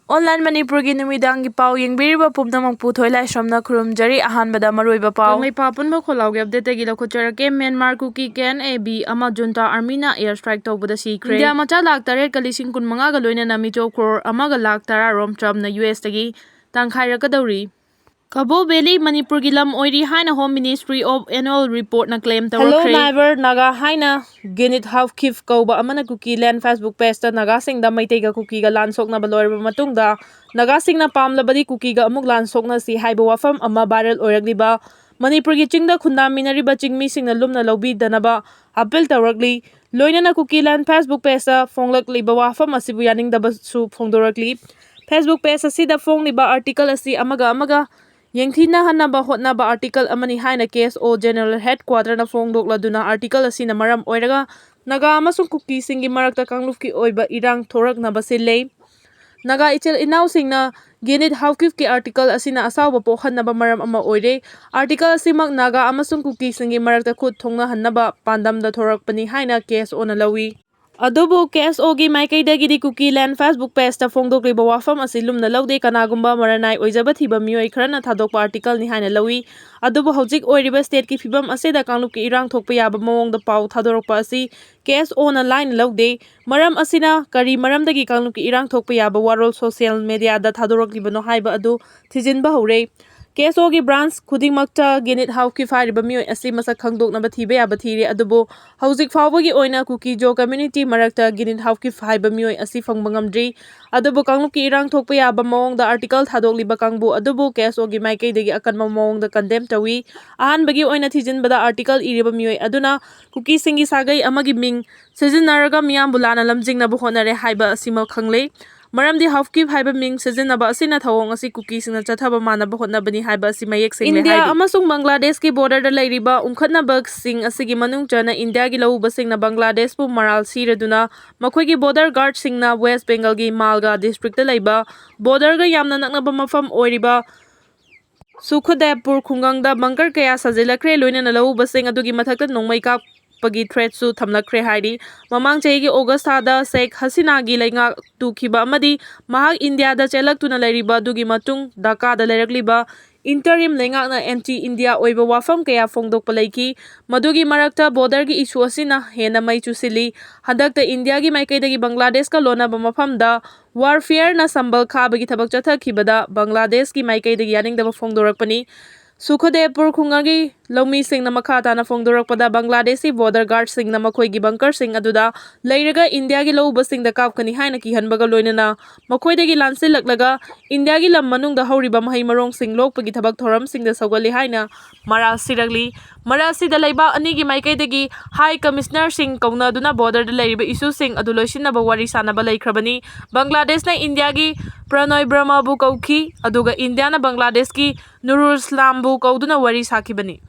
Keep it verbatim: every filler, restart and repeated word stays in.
Online ꯃꯅꯤꯄꯨꯔꯒꯤ ꯅꯨꯃꯤꯗꯥꯡꯒꯤ ꯄꯥꯎ ꯌꯦꯡꯕꯤꯔꯤꯕ ꯄꯨꯝꯅꯃꯛꯄꯨ ꯊꯣꯏꯂꯥꯏꯁ꯭ꯔꯝꯅ ꯈꯨꯔꯨꯝꯖꯔꯤ꯫ ꯑꯍꯥꯟꯕꯗ ꯃꯔꯨꯑꯣꯏꯕ ꯄꯥꯎ꯫ ꯀꯪꯂꯩꯄꯥꯛ ꯑꯄꯨꯟꯕ ꯈꯣꯜꯂꯥꯎꯒꯤ updateꯇꯒꯤ ꯂꯧꯈꯠꯆꯔꯛꯀꯦ꯫ Myanmar Kuki K N A B ꯑꯃ ꯖꯨꯟꯇꯥ ꯑꯥꯔꯃꯤꯅ air strike ꯇꯧꯕꯗ ꯁꯤꯈ꯭ꯔꯦ꯫ ꯏꯟꯗꯤꯌꯥ ꯃꯆꯥ ꯂꯥꯈ ꯇꯔꯦꯠꯀ ꯂꯤꯁꯤꯡ ꯀꯨꯟꯃꯉꯥꯒ ꯂꯣꯏꯅꯅ ꯃꯤꯖꯣ ꯀ꯭ꯔꯣꯔ ꯑꯃꯒ ꯂꯥꯈ ꯇꯔꯥ ꯔꯣꯝ ꯇ꯭ꯔꯝꯞꯅ ꯌꯨ ꯑꯦꯁꯇꯒꯤ ꯇꯪꯈꯥꯏꯔꯛꯀꯗꯧꯔꯤ꯫ ꯀꯕꯣ ꯚꯦꯂꯤ ꯃꯅꯤꯄꯨꯔꯒꯤ ꯂꯝ ꯑꯣꯏꯔꯤ ꯍꯥꯏꯅ Home Ministry of annual reportꯅ claim Hello ꯇꯧꯔꯛꯈ꯭ꯔꯦ꯫ Neighbor Naga ꯍꯥꯏꯅ ꯒꯤꯅꯤꯠ ꯍꯥꯎꯀꯤꯞ ꯀꯧꯕ ꯑꯃꯅ ꯀꯨꯀꯤ ꯂꯦꯟ Facebook pageꯇ ꯅꯥꯒꯥꯁꯤꯡꯗ ꯃꯩꯇꯩꯒ ꯀꯨꯀꯤꯒ ꯂꯥꯟ ꯁꯣꯛꯅꯕ ꯂꯣꯏꯔꯕ ꯃꯇꯨꯡꯗ ꯅꯥꯒꯥꯁꯤꯡꯅ ꯄꯥꯝꯂꯕꯗꯤ ꯀꯨꯀꯤꯒ ꯑꯃꯨꯛ ꯂꯥꯟ ꯁꯣꯛꯅꯁꯤ ꯍꯥꯏꯕ ꯋꯥꯐꯝ ꯑꯃ viral ꯑꯣꯏꯔꯛꯂꯤꯕ ꯃꯅꯤꯄꯨꯔꯒꯤ ꯆꯤꯡꯗ ꯈꯨꯟꯗꯥꯃꯤꯟꯅꯔꯤꯕ ꯆꯤꯡꯃꯤꯁꯤꯡꯅ ꯂꯨꯝꯅ ꯂꯧꯕꯤꯗꯅꯕ appeal ꯇꯧꯔꯛꯂꯤ꯫ ꯂꯣꯏꯅꯅ ꯀꯨꯀꯤ ꯂꯦꯟ Facebook pageꯇ ꯐꯣꯡꯂꯛꯂꯤꯕ ꯋꯥꯐꯝ ꯑꯁꯤꯕꯨ ꯌꯥꯅꯤꯡꯗꯕꯁꯨ ꯐꯣꯡꯗꯣꯔꯛꯂꯤ꯫ Facebook page ꯑꯁꯤꯗ ꯐꯣꯡꯂꯤꯕ article ꯑꯁꯤ ꯑꯃꯒ ꯑꯃꯒ ꯌꯦꯡꯊꯤꯅꯍꯟꯅꯕ ꯍꯣꯠꯅꯕ article ꯑꯃꯅꯤ ꯍꯥꯏꯅ ꯀꯦ ꯑꯦꯁ ꯑꯣ General Headquarterꯅ ꯐꯣꯡꯗꯣꯛꯂꯗꯨꯅ article ꯑꯁꯤꯅ ꯃꯔꯝ ꯑꯣꯏꯔꯒ ꯅꯥꯒꯥ ꯑꯃꯁꯨꯡ ꯀꯨꯀꯤꯁꯤꯡꯒꯤ ꯃꯔꯛꯇ ꯀꯥꯡꯂꯨꯞꯀꯤ ꯑꯣꯏꯕ ꯏꯔꯥꯡ ꯊꯣꯔꯛꯅꯕ ꯁꯤꯜꯂꯦ꯫ ꯅꯥꯒꯥ ꯏꯆꯤꯜ ꯏꯅꯥꯎꯁꯤꯡꯅ ꯒꯤꯅꯤꯠ ꯍꯥꯎꯀꯤꯞꯀꯤ article ꯑꯁꯤꯅ ꯑꯁꯥꯎꯕ ꯄꯣꯛꯍꯟꯅꯕ ꯃꯔꯝ ꯑꯃ ꯑꯣꯏꯔꯦ꯫ Article ꯑꯁꯤꯃꯛ ꯅꯥꯒꯥ ꯑꯃꯁꯨꯡ ꯀꯨꯀꯤꯁꯤꯡꯒꯤ ꯃꯔꯛꯇ ꯈꯨꯠ ꯊꯣꯡꯅꯍꯟꯅꯕ ꯄꯥꯟꯗꯝꯗ ꯊꯣꯔꯛꯄꯅꯤ ꯍꯥꯏꯅ ꯀꯦ ꯑꯦꯁ ꯑꯣꯅ ꯂꯧꯏ꯫ ꯑꯗꯨꯕꯨ ꯀꯦ ꯑꯦꯁ ꯑꯣꯒꯤ ꯃꯥꯏꯀꯩꯗꯒꯤꯗꯤ ꯀꯨꯀꯤ ꯂꯦꯟ Facebook pageꯇ ꯐꯣꯡꯗꯣꯛꯂꯤꯕ ꯋꯥꯐꯝ ꯑꯁꯤ ꯂꯨꯝꯅ ꯂꯧꯗꯦ, ꯀꯅꯥꯒꯨꯝꯕ ꯃꯔꯅꯥꯏ ꯑꯣꯏꯖꯕ ꯊꯤꯕ ꯃꯤꯑꯣꯏ ꯈꯔꯅ ꯊꯥꯗꯣꯛꯄ articleꯅꯤ ꯍꯥꯏꯅ ꯂꯧꯏ꯫ ꯑꯗꯨꯕꯨ ꯍꯧꯖꯤꯛ ꯑꯣꯏꯔꯤꯕ stateꯀꯤ ꯐꯤꯕꯝ ꯑꯁꯤꯗ ꯀꯥꯡꯂꯨꯞꯀꯤ ꯏꯔꯥꯡ ꯊꯣꯛꯄ ꯌꯥꯕ ꯃꯑꯣꯡꯗ ꯄꯥꯎ ꯊꯥꯗꯣꯔꯛꯄ ꯑꯁꯤ ꯀꯦ ꯑꯦꯁ ꯑꯣꯅ ꯂꯥꯏꯅ ꯂꯧꯗꯦ꯫ ꯃꯔꯝ ꯑꯁꯤꯅ ꯀꯔꯤ ꯃꯔꯝꯗꯒꯤ ꯀꯥꯡꯂꯨꯞꯀꯤ ꯏꯔꯥꯡ ꯊꯣꯛꯄ ꯌꯥꯕ ꯋꯥꯔꯣꯜ social mediaꯗ ꯊꯥꯗꯣꯔꯛꯂꯤꯕꯅꯣ ꯍꯥꯏꯕ ꯑꯗꯨ ꯊꯤꯖꯤꯟꯕ ꯍꯧꯔꯦ꯫ ꯀꯦ ꯑꯦꯁ ꯑꯣꯒꯤ branch ꯈꯨꯗꯤꯡꯃꯛꯇ ꯒꯤꯅꯤꯠ ꯍꯥꯎꯀꯤꯞ ꯍꯥꯏꯔꯤꯕ ꯃꯤꯑꯣꯏ ꯑꯁꯤ ꯃꯁꯛ ꯈꯪꯗꯣꯛꯅꯕ ꯊꯤꯕ ꯌꯥꯕ ꯊꯤꯔꯦ, ꯑꯗꯨꯕꯨ ꯍꯧꯖꯤꯛ ꯐꯥꯎꯕꯒꯤ ꯑꯣꯏꯅ ꯀꯨꯀꯤ ꯖꯣ community ꯃꯔꯛꯇ ꯒꯤꯅꯤꯠ ꯍꯥꯎꯀꯤꯞ ꯍꯥꯏꯕ ꯃꯤꯑꯣꯏ ꯑꯁꯤ ꯐꯪꯕ ꯉꯝꯗ꯭ꯔꯤ꯫ ꯑꯗꯨꯕꯨ ꯀꯥꯡꯂꯨꯞꯀꯤ ꯏꯔꯥꯡ ꯊꯣꯛꯄ ꯌꯥꯕ ꯃꯑꯣꯡꯗ article ꯊꯥꯗꯣꯛꯂꯤꯕ ꯀꯥꯡꯕꯨ ꯑꯗꯨꯕꯨ ꯀꯦ ꯑꯦꯁ ꯑꯣꯒꯤ ꯃꯥꯏꯀꯩꯗꯒꯤ ꯑꯀꯟꯕ ꯃꯑꯣꯡꯗ condemn ꯇꯧꯏ꯫ ꯑꯍꯥꯟꯕꯒꯤ ꯑꯣꯏꯅ ꯊꯤꯖꯤꯟꯕꯗ article ꯏꯔꯤꯕ ꯃꯤꯑꯣꯏ ꯑꯗꯨꯅ ꯀꯨꯀꯤꯁꯤꯡꯒꯤ ꯁꯥꯒꯩ ꯑꯃꯒꯤ ꯃꯤꯡ ꯁꯤꯖꯤꯟꯅꯔꯒ ꯃꯤꯌꯥꯝꯕꯨ ꯂꯥꯟꯅ ꯂꯝꯖꯤꯡꯅꯕ ꯍꯣꯠꯅꯔꯦ ꯍꯥꯏꯕ ꯑꯁꯤꯃꯛ ꯈꯪꯂꯦ꯫ ꯃꯔꯝꯗꯤ ꯍꯥꯎꯀꯤꯞ ꯍꯥꯏꯕ ꯃꯤꯡ ꯁꯤꯖꯤꯟꯅꯕ ꯑꯁꯤꯅ ꯊꯧꯑꯣꯡ ꯑꯁꯤ ꯀꯨꯀꯤꯁꯤꯡꯅ ꯆꯠꯊꯕ ꯃꯥꯟꯅꯕ ꯍꯣꯠꯅꯕꯅꯤ ꯍꯥꯏꯕ ꯑꯁꯤ ꯃꯌꯦꯛ ꯁꯦꯡꯅ ꯏꯟꯗꯤꯌꯥ ꯍꯥꯏꯔꯤ꯫ ꯑꯃꯁꯨꯡ ꯕꯪꯒ꯭ꯂꯥꯗꯦꯁꯀꯤ borderꯗ ꯂꯩꯔꯤꯕ ꯎꯪꯈꯠꯅꯕꯁꯤꯡ ꯑꯁꯤꯒꯤ ꯃꯅꯨꯡ ꯆꯟꯅ ꯏꯟꯗꯤꯌꯥꯒꯤ ꯂꯧꯎꯕꯁꯤꯡꯅ ꯕꯪꯒ꯭ꯂꯥꯗꯦꯁꯄꯨ ꯃꯔꯥꯜ ꯁꯤꯔꯗꯨꯅ ꯃꯈꯣꯏꯒꯤ border guardꯁꯤꯡꯅ West Bengalꯒꯤ ꯃꯥꯜꯒꯥ districtꯇ ꯂꯩꯕ borderꯒ ꯌꯥꯝꯅ ꯅꯛꯅꯕ ꯃꯐꯝ ꯑꯣꯏꯔꯤꯕ ꯁꯨꯈꯗꯦꯕꯄꯨꯔ ꯈꯨꯡꯒꯪꯗ bunker ꯀꯌꯥ ꯁꯥꯖꯤꯜꯂꯛꯈ꯭ꯔꯦ, ꯂꯣꯏꯅꯅ ꯂꯧꯎꯕꯁꯤꯡ ꯑꯗꯨꯒꯤ ꯃꯊꯛꯇ ꯅꯣꯡꯃꯩ ꯀꯥꯞ-, ꯄꯒꯤ threat ꯁꯨ ꯊꯝꯂꯛꯈ꯭ꯔꯦ ꯍꯥꯏꯔꯤ꯫ ꯃꯃꯥꯡ ꯆꯍꯤꯒꯤ August ꯊꯥꯗ ꯁꯦꯈ ꯍꯁꯤꯅꯥꯒꯤ ꯂꯩꯉꯥꯛ ꯇꯨꯈꯤꯕ ꯑꯃꯗꯤ ꯃꯍꯥꯛ ꯏꯟꯗꯤꯌꯥꯗ ꯆꯦꯜꯂꯛꯇꯨꯅ ꯂꯩꯔꯤꯕ ꯑꯗꯨꯒꯤ ꯃꯇꯨꯡ ꯙꯥꯀꯥꯗ ꯂꯩꯔꯛꯂꯤꯕ interim ꯂꯩꯉꯥꯛꯅ anti India ꯑꯣꯏꯕ ꯋꯥꯐꯝ ꯀꯌꯥ ꯐꯣꯡꯗꯣꯛꯄ ꯂꯩꯈꯤ꯫ ꯃꯗꯨꯒꯤ ꯃꯔꯛꯇ border ꯒꯤ issue ꯑꯁꯤꯅ ꯍꯦꯟꯅ ꯃꯩ ꯆꯨꯁꯤꯜꯂꯤ꯫ ꯍꯟꯗꯛꯇ ꯏꯟꯗꯤꯌꯥꯒꯤ ꯃꯥꯏꯀꯩꯗꯒꯤ ꯕꯪꯒ꯭ꯂꯥꯗꯦꯁꯀ ꯂꯣꯟꯅꯕ ꯃꯐꯝꯗ warfare ꯅ ꯁꯝꯕꯜ ꯈꯥꯕꯒꯤ ꯊꯕꯛ ꯆꯠꯊꯈꯤꯕꯗ ꯕꯪꯒ꯭ꯂꯥꯗꯦꯁꯀꯤ ꯃꯥꯏꯀꯩꯗꯒꯤ ꯌꯥꯅꯤꯡꯗꯕ ꯐꯣꯡꯗꯣꯔꯛꯄꯅꯤ꯫ ꯁꯨꯈꯗꯦꯕꯄꯨꯔ ꯈꯨꯡꯒꯪꯒꯤ ꯂꯧꯃꯤꯁꯤꯡꯅ ꯃꯈꯥ ꯇꯥꯅ ꯐꯣꯡꯗꯣꯔꯛꯄꯗ, ꯕꯪꯒ꯭ꯂꯥꯗꯦꯁꯤ border guard ꯁꯤꯡꯅ ꯃꯈꯣꯏꯒꯤ bunker ꯁꯤꯡ ꯑꯗꯨꯗ ꯂꯩꯔꯒ ꯏꯟꯗꯤꯌꯥꯒꯤ ꯂꯧꯎꯕꯁꯤꯡꯗ ꯀꯥꯞꯀꯅꯤ ꯍꯥꯏꯅ ꯀꯤꯍꯟꯕꯒ ꯂꯣꯏꯅꯅ ꯃꯈꯣꯏꯗꯒꯤ ꯂꯥꯟꯁꯤꯜꯂꯛꯂꯒ ꯏꯟꯗꯤꯌꯥꯒꯤ ꯂꯝ ꯃꯅꯨꯡꯗ ꯍꯧꯔꯤꯕ ꯃꯍꯩ ꯃꯔꯣꯡꯁꯤꯡ ꯂꯣꯛꯄꯒꯤ ꯊꯕꯛ ꯊꯧꯔꯝꯁꯤꯡꯗ ꯁꯧꯒꯠꯂꯤ ꯍꯥꯏꯅ ꯃꯔꯥꯜ ꯁꯤꯔꯛꯂꯤ꯫ ꯃꯔꯛ ꯑꯁꯤꯗ ꯂꯩꯕꯥꯛ ꯑꯅꯤꯒꯤ ꯃꯥꯏꯀꯩꯗꯒꯤ high commissioner ꯁꯤꯡ ꯀꯧꯅꯗꯨꯅ border ꯗ ꯂꯩꯔꯤꯕ issue ꯁꯤꯡ ꯑꯗꯨ ꯂꯣꯏꯁꯤꯟꯅꯕ ꯋꯥꯔꯤ ꯁꯥꯅꯕ ꯂꯩꯈ꯭ꯔꯕꯅꯤ꯫ ꯕꯪꯒ꯭ꯂꯥꯗꯦꯁꯅ ꯏꯟꯗꯤꯌꯥꯒꯤ ꯄ꯭ꯔꯅꯣꯏ ꯕ꯭ꯔꯍꯃꯕꯨ ꯀꯧꯈꯤ, ꯑꯗꯨꯒ ꯏꯟꯗꯤꯌꯥꯅ ꯕꯪꯒ꯭ꯂꯥꯗꯦꯁꯀꯤ ꯅꯨꯔꯨꯜ ꯏꯁꯂꯥꯝꯕꯨ ꯀꯧꯗꯨꯅ ꯋꯥꯔꯤ ꯁꯥꯈꯤꯕꯅꯤ꯫